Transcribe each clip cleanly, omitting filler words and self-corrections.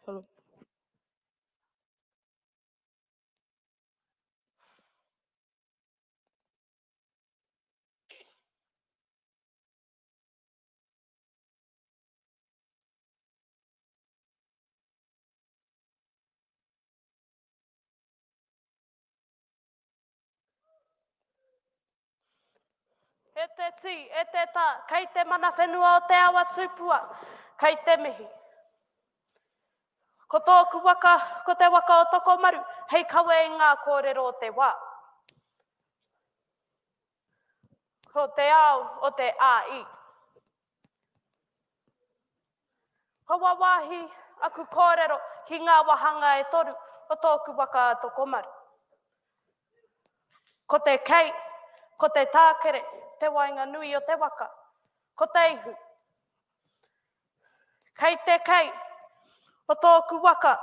Hello. E te tī, e te tā, kei te mana whenua o te awa tupua, kei te mihi. Ko tōku waka, ko te waka o Tokomaru, hei kawe i ngā kōrero o te wā. Ko te ao o te AI. Kua wāwāhi aku kōrero ki ngā wāhanga e toru o tōku waka a Tokomaru. Ko te kei, ko te tākere, te waenganui o te waka, ko te ihu. Kei te kei o tōku waka,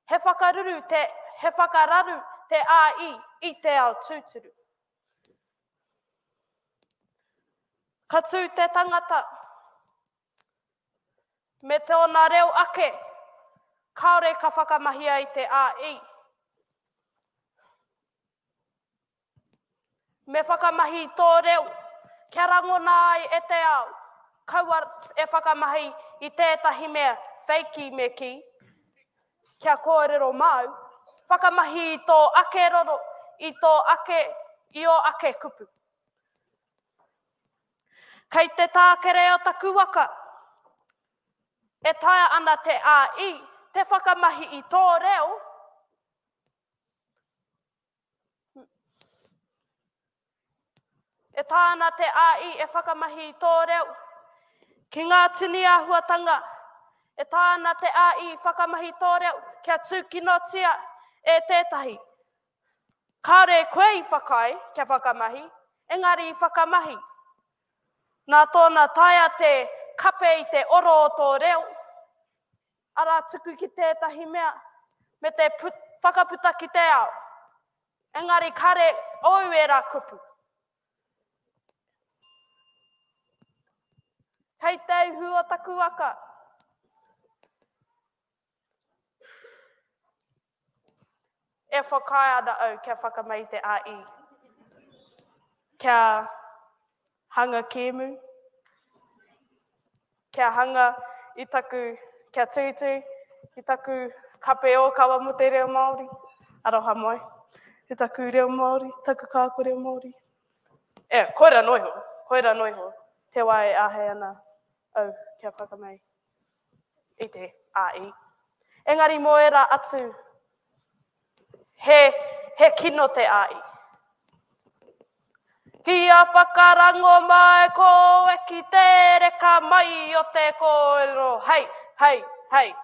he whakaruru te, he whakararu te AI i te ao tūturu. Ka tū te tangata me tōna reo ake, kāore ka whakamahia i te AI. Me whakamahi i tō reo kia rangona ai e te ao, kaua e whakamahi i tētahi mea wheiki me kī, kia kōrero māu, whakamahi i tō ake roro, i tō ake, i ō ake kupu. Kei te tākere o taku waka, e taea ana te AI te whakamahi i tō reo, E taea ana te AI e whakamahi i tō reo ki ngā tini āhuatanga. E taea ana te AI whakamahi tō reo kia tūkinotia e tētahi. Kāore koe i whakaae kia whakamahi, engari i whakamahi. Nā tōna taea te kape i te oro o tō reo, arā tuku ki tētahi mea, me te whakaputa ki te ao. Engari kare ōu ērā kupu. Kei te ihu o taku waka. E whakaae ana au kia whakamai te AI. Kia hanga kēmu. Kia hanga i taku, kia tuitui i taku kape ōkawa mō te reo Māori. Aroha mai. I taku reo Māori, taku kāko reo Māori. E, koira noa iho, koira noa iho te wā e āhei ana au kia whakamai i te AI. Engari mō ērā atu, he, he kino te AI. Kia whakarango mai koe ki te reka mai o te kōrero, hei, hei, hei.